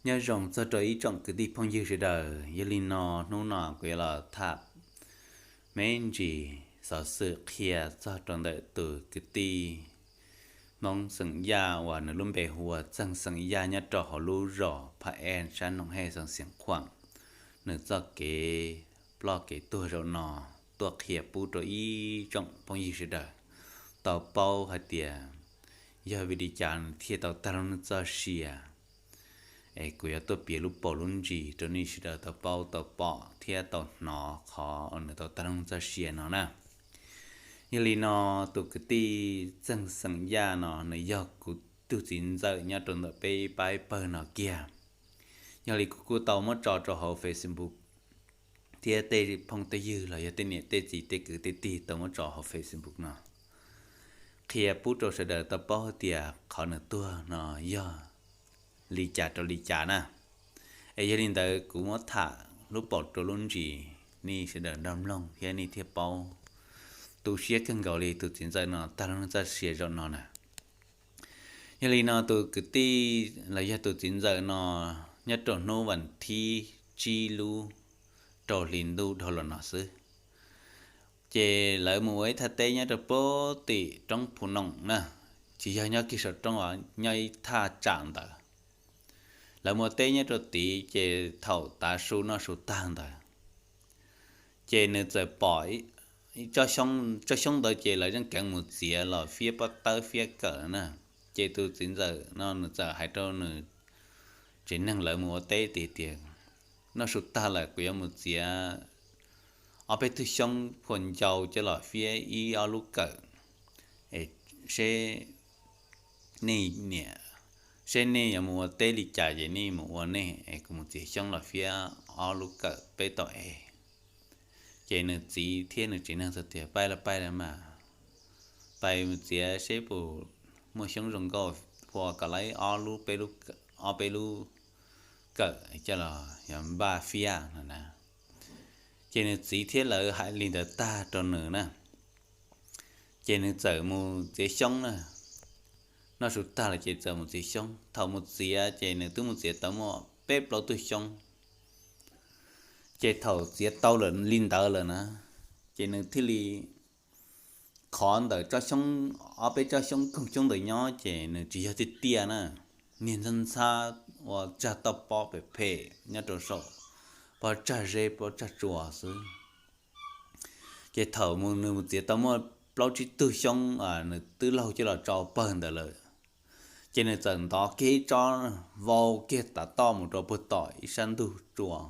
Nyob zoo txog rau ib tsoom kwv tij phooj ywg sawv daws, yog li no hnub no kuv yuav los tham me ntsis xov xwm qhia txog rau ntawm tus kwv tij Hmoob xeem Yaj uas nws lub npe hu ua Txeeg xeem Yaj nyob rau hauv lub zos Phaj Ej sab Noom Hej xeev Xiav Khuam, nws txoj kev ploj kev tuag zaum no tuaj qhia pub rau ib tsoom phooj ywg sawv daws tau paub hais tias yog vim li cas nws thiaj tau tag lub neej txoj sia. Es kuv yuav tuaj piav lub paus lub ntsis rau nej sawv daws tau paub tau pom thiab tau hnov qhov uas nws tau tag lub neej txoj sia no na. Yog li no, tus kwv tij Txeeg xeem Yaj no nws yog kuv tus txiv ntxawm nyob rau ntawm peb pab pawg no kiag. Yog li kuv kuj tau muab tso rau hauv Facebook thiab tej phooj tej ywg los yog tej niam tej txiv tej kwv tej tij tau muab tso hauv Facebook no qhia pub rau sawv daws tau paub tias qhov nws tuag no yog li cas rau li cas na. Es yog li ntawd kuv muab tham lub paus rau lub ntsis, nej sawv daws nrog mloog thiab nej thiaj paub. Tu siab kawg nkaus li tus txiv ntxawm no tag lub neej txoj sia zaum no na. Yog li no tus kwv tij los yog tus txiv ntxawm no nyob rau hnub vas thib tsib lub rau hli ntuj dhau los no xwb, ces lawv mus ua ib thaj teb nyob rau pem tim roob Phu Noom na, tsis yog nyob kiag saum roob os, nyob ib thaj tsam ntawd. Lawv mus ua teb nyob rau tid ces thaum tav su noj su tag ntawd ces nws txawm pom tsob xyoob ntawd ces lawv yeej keev mus txiav los fiab pob tawb fiab kawm na. Ces tus txiv ntxawm no nws txawm hais rau nws tsev neeg lawv mus ua teb tiag tias, noj su tag lawm kuv yuav mus txiav ob peb tug xyoob phua ncau coj los fiab ib ob lub kawm, es seb nej niam, seb nej yuav mus ua teb li cas ces nej mus ua nej, es kuv mus txiav xyoob los fiab ob lub kawm peb tau es. Ces nws txiv thiab nws tsev neeg txawm tias, pab los pab los mas, pab mus txiav seb puas muaj xyoob zoo nkauj phua kom lawv ob lub peb lub, ob peb lub kawm coj los yuav npaj fiab no na. Ces nws txiv thiab lawv hais li ntawd tag rau nws na, ces nws txawm mus txiav xyoob na. Noj su tag lawm ces txawm mus txiav xyoob. Thaum mus txiav ces nws twb mus txiav tau muaj peb plaub tug xyoob. Ces thaum txiav tau lawm li ntawd lawm na, ces nws thiaj li, qhov ntawm tsob xyoob, ob peb tsob xyoob koog xyoob ntawd nyob ces nws tsis yog tiaj tiaj na, niag ntxhab ntxhab ua tsag toj pob phem phem nyob rau saum pob tsag zeb pob tsag tsua xwb. Ces thaum nws mus txiav tau muaj plaub tsib tug xyoob, nws twb laug coj los tso pawg ntawd lawm, ces nws txawm ntov kiag ib tsob vau kiag tav toj mus rau puag tom ib sab ntug tsua,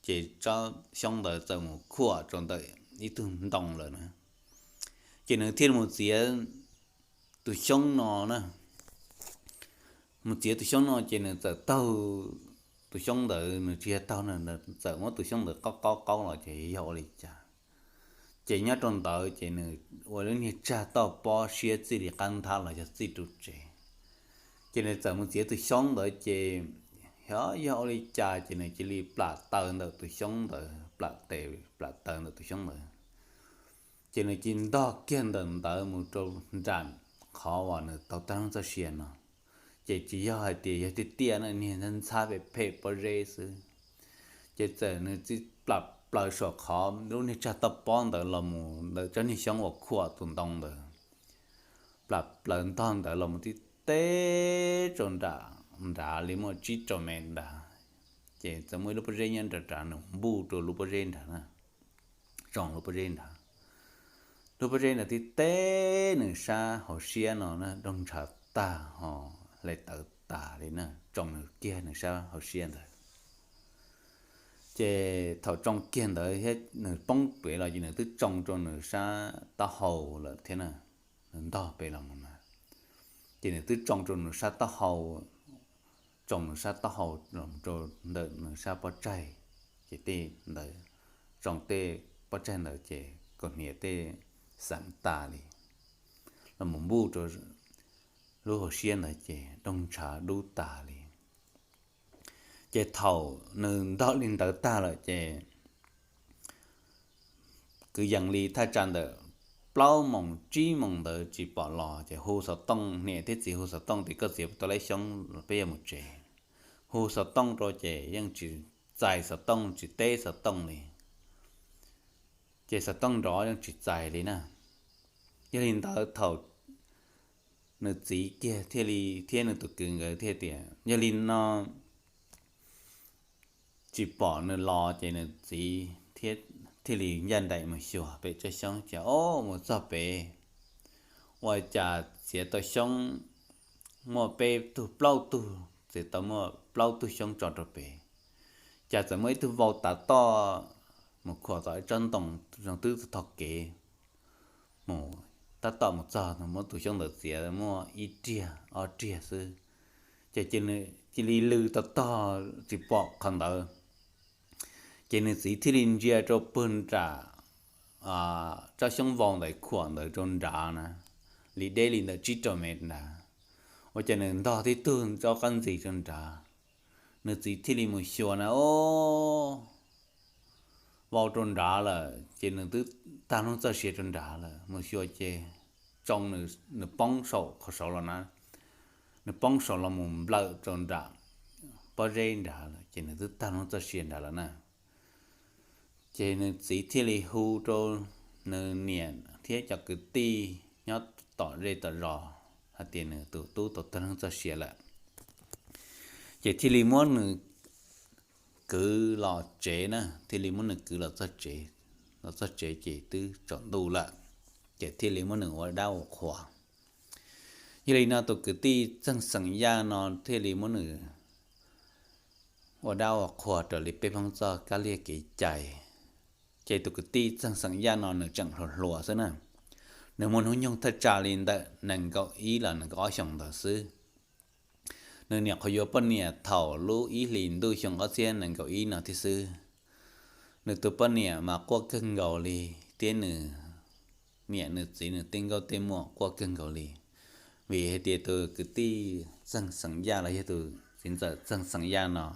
ces tsob xyoob ntawd txawm mus khuam rau ntawm ib tug ntoo lawm na. Ces nws thiaj mus txiav tus xyoob no na. Mus txiav tus xyoob no ces nws txawm taug tus xyoob ntawd, nws tsis yog taug, txawm muab tus xyoob ntawd qaub qaub qaub los ces yog ua li cas. Ces nyob rau ntawd ces nws ua lub niag tsag toj pob siab txij li qab nthab los yog txij ru tsev. Ces nws txawm mus txiav tus xyoob ntawd ces xyov yog ua li cas ces nws cia li plam taws ntawm tus xyoob ntawd, plam tes plam taws ntawm tus xyoob ntawd. Ces nws cia li ntog kiag ntawm ntawd mus rau nram qhov uas nws tau tag lub txoj sia no. Ces tsis yog hais tias yog tiaj tiaj na, niag ntxhab phem phem pob zeb xwb. Ces txawm nws txij plam plaws saum qhov lub niag tsag toj pob ntawd los mus ntawm tsob niag xyoob uas khuam tus ntoo ntawd, plam plaws ntog ntawd los mus tib teb rau nram nrad li muaj tsib rau mev nrad. Ces txawm muaj ib lub pob zeb nyob nram nrad, nws npuj rau lub pob zeb nrad na, tsoo lub pob zeb nrad. Lub pob zeb nrad tib teb nws sab hauv siab no na, doog ntshav tag ho hle tawv tas li na, tsoo nws kiag nws sab hauv siab ntawd. Ces thaum tsoo kiag ntawd thiab nws poob pem los ces nws twb tsoo rau nws sab taub hau lawm thiab na, nws ntog pem los mus na. Ces nws twb tsoo rau nws sab taub hau, tsoo nws sab taub hau los rau ntawm nws sab pob tsaig, ces tej ntawd, tsoo tej pob tsaig ntawd ces kaus hniav tej xav tas li, los mus npuj rau lub hauv siab ntawd ces doog ntshav dub tas li. Ces thaum nws ntog li ntawd tag lawm ces kwv yees li thaj tsam ntawm plaub moos tsib moos ntawd tsis pom los ces hu xov tooj, niam thiab txiv hu xov tooj tias koj txiv puas tau lab xyoob peb yuav mus tsev. hu xov tooj rau ces yeej tsis txais xov tooj, tsis teb xov tooj li. Ces xov tooj nrov yeej tsis txais li na. Yog li ntawd thaum nws txiv kiag thiaj li, thiab nws tus kwv nkawd thiaj tias, yog li no tsis pom nws los ces nws txiv thiaj li ncaj nraim mus xyuas pem tsob xyoob, ces o, mus txog pem ua cas txiav tau xyoob muaj peb tug plaub tug, txiav tau muaj plaub tug xyoob tso rau pem. Cas txawm muaj ib tug vau tav toj mus khuam tom ib tsob ntoo zoo twb txog kev mus, tab tom mus txog muab tus xyoob ntawd txiav muaj ib riag ob riag xwb, ces cia li lw tog tog tsis pom qhov ntawd. Ces nws txiv thiaj li ntsia rau puag nram tsob xyoob vau ntawd khuam ntawd rau nrad na, li deb li ntawm tsib rau mev nrad, ua cas nws ntog tib tug tsob qab ntxig rau nrad. Nws txiv thiaj li mus xyuas na, o, vau rau nrad lawm, ces nws twb tag hnub txoj sia rau nrad lawm. Mus xyuas ces tsoo nws poob saum qhov saud los na, nws poob saud los mus nplawm rau nram pob zeb nrad lawm, ces nws twb tag hnub txoj sia nrad lawm na. Ces nws txiv thiaj li hu rau nws niam thiab cov kwv tij nyob tom zej tom zos hais tias nws tus tub tau tag hnub txoj sia lawm. Ces thiaj li muab nws kwv los tsev na, thiaj li muab nws kwv los txog tsev, los txog tsev ces twb tsaus ntuj lawm, ces thiaj li muab nws ua dab ua qhua. Yog li no tus kwv tij Txeeg Xeem Yaj no thiaj li muab nws ua dab ua qhua raws li peb Hmoob txoj kab lia kev cai. Ces tus kwv tij Txeeg Xeem Yaj no nws tseem hluas hluas xwb na, nws muaj hnub nyoog thaj tsam li ntawm nees nkaum ib los nees nkaum ob xyoos ntawd xwb. Nws nyuam qhuav yuav poj niam thaum lub ib hlis ntuj xyoo ob txhiab nees nkaum ib no thiab xwb. Nws tus poj niam mas quaj kawg nkaus li, thiab nws niam nws txiv nws tej nkauj tej muam quaj kawg nkaus li, vim hais tias tus kwv tij Txeeg Xeem Yaj los yog tus txiv ntxawm Txeeg Xeem Yaj no,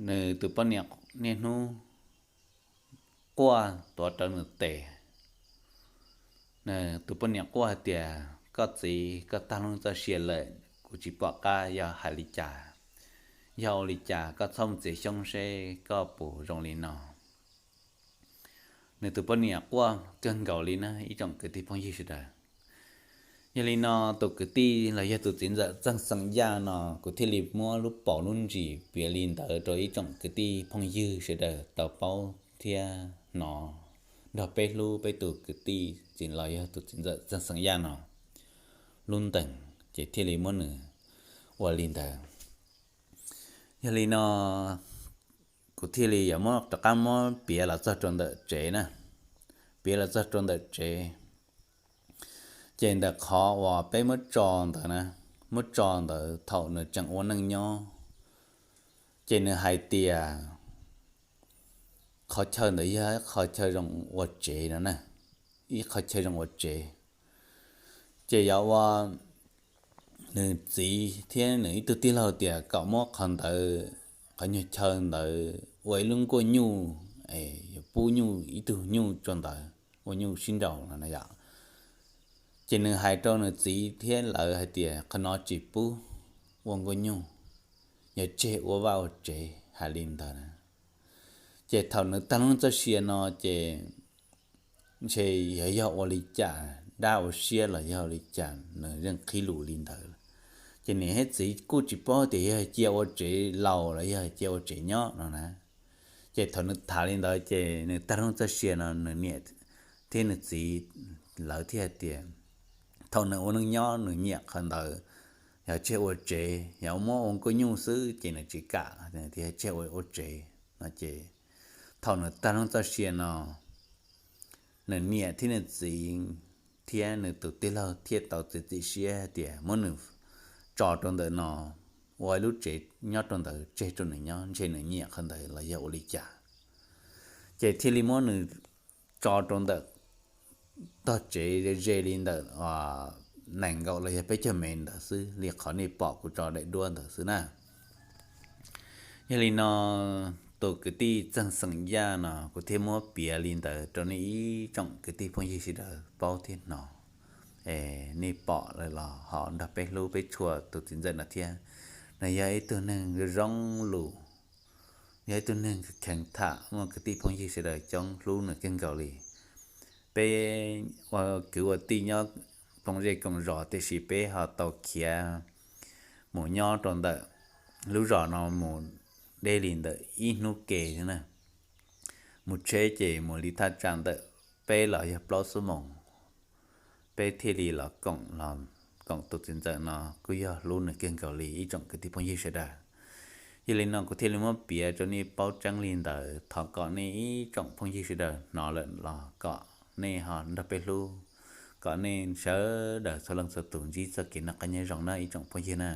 nws tus poj niam niaj hnub quaj tuav rawv nws tes. Nws tus poj niam quaj hais tias, koj txiv, koj tag hnub txoj sia lawm, kuv tsis pom qab yog hais li cas, yog ua li cas koj txhob mus txiav xyoob seb koj puas zoo li no. Nws tus poj niam quaj kawg nkaus li na ib tsoom kwv tij phooj ywg sawv daws. Yog li no tus kwv tij los yog tus txiv ntxawm Txeeg Xeem Yaj no kuv thiaj li muab lub paus lub ntsis piav li ntawd rau ib tsoom kwv tij phooj ywg sawv daws tau paub thiab hnov nrog peb hlub peb tus kwv tij txiv los yog tus txiv ntxawm Txeeg Xeem Yaj no lub ntees, ces thiaj li muab nws ua li ntawd. Yog li no kuv thiaj li yuav muab rov qab muab piav los txog rau ntawm tsev na, piav los txog rau ntawm tsev. Ces ntawm qhov uas peb muab tso ntawd na, muab tso ntawd thaum nws tseem ua neej nyob, ces nws hais tias qhov chaw ntawd yog ib qhov chaw zoo ua tsev no na, ib qhov chaw zoo ua tsev. Ces yog ua nws txiv thiab nws ib tug tij laug tias kom muab qhov ntawd, qhov nyuag chaw ntawd ua ib lub nkuaj nyuj, yuav pub nyuj ib tug nyuj rau ntawd ua nyuj sib nraus no na yom. Ces nws hais rau nws txiv thiab lawv hais tias qhov no tsis pub ua nkuaj nyuj, yog tseg ua vaj ua tsev hais li ntawd na. Ces thaum nws tag hnub txoj sia no ces ntshe yog, yog ua li cas, dab ua siab los yog ua li cas nws yeej qhib lus li ntawd. Ces niam thiab txiv kuj tsis paub tias yog cia ua tsev laus los yog cia ua tsev nyob no na. Ces thaum nws tham li ntawd ces nws tag hnub txoj sia no nws niam thiab nws txiv lawv thiaj tias thaum nws ua neej nyob nws nyiam qhov ntawd, yog tseg ua tsev, yog muab ua nkuaj nyuj xwb ces nws tsis kam, nws thiaj tseg ua, ua tsev no ces thaum nws tag hnub txoj sia no nws niam thiab nws txiv thiab nws tus tij laug thiaj tau txiav txim siab tias muab nws tso rau ntawm no ua ib lub tsev nyob rau ntawd tseg rau nws nyob, ntshe nws nyiam qhov ntawd los yog ua li cas. Ces thiaj li muab nws tso rau ntawm tog tsev ze ze li ntawm nees nkaum los yog peb caug mev ntawd xwb li qhov nej pom kuv tso daim duab ntawd xwb na. Yog li no tus kwv tij Txeeg Xeem Yaj no kuv thiaj muab piav li ntawd rau nej ib tsoom kwv tij phooj ywg sawv daws paub thiab hnov. Nej pom los ho nrog peb hlub peb tshua tus txiv ntxawm no thiab. Nws yog ib tug neeg zoo lus, yog ib tug neeg kheev tham, muaj kwv tij phooj ywg sawv daws coob hlub nws kawg nkaus li. Peb ua kwv ua tij nyob koom zej koom zos, tiam sis peb ho tau khiav mus nyob rau ntawm lub zos no mus deb li ntawm ib hnub ke na. Mus tsheb ces mus li thaj tsam ntawm peb los yog plaub xuab moos, peb thiaj li los koom, los koom tus txiv ntxawm no. Kuj yog hlub nws kawg nkaus li ib tsoom kwv tij phooj ywg sawv daws. Yog li no kuv thiaj li muab piav rau nej paub tseeb li ntawd, thov kom nej ib tsoom phooj ywg sawv daws hnov lawm los kom nej ho nrog peb hlub, kom nej sawv daws txhua leej txhua tus ntsib txoj kev noj qab nyob zoo na ib tsoom phooj ywg na.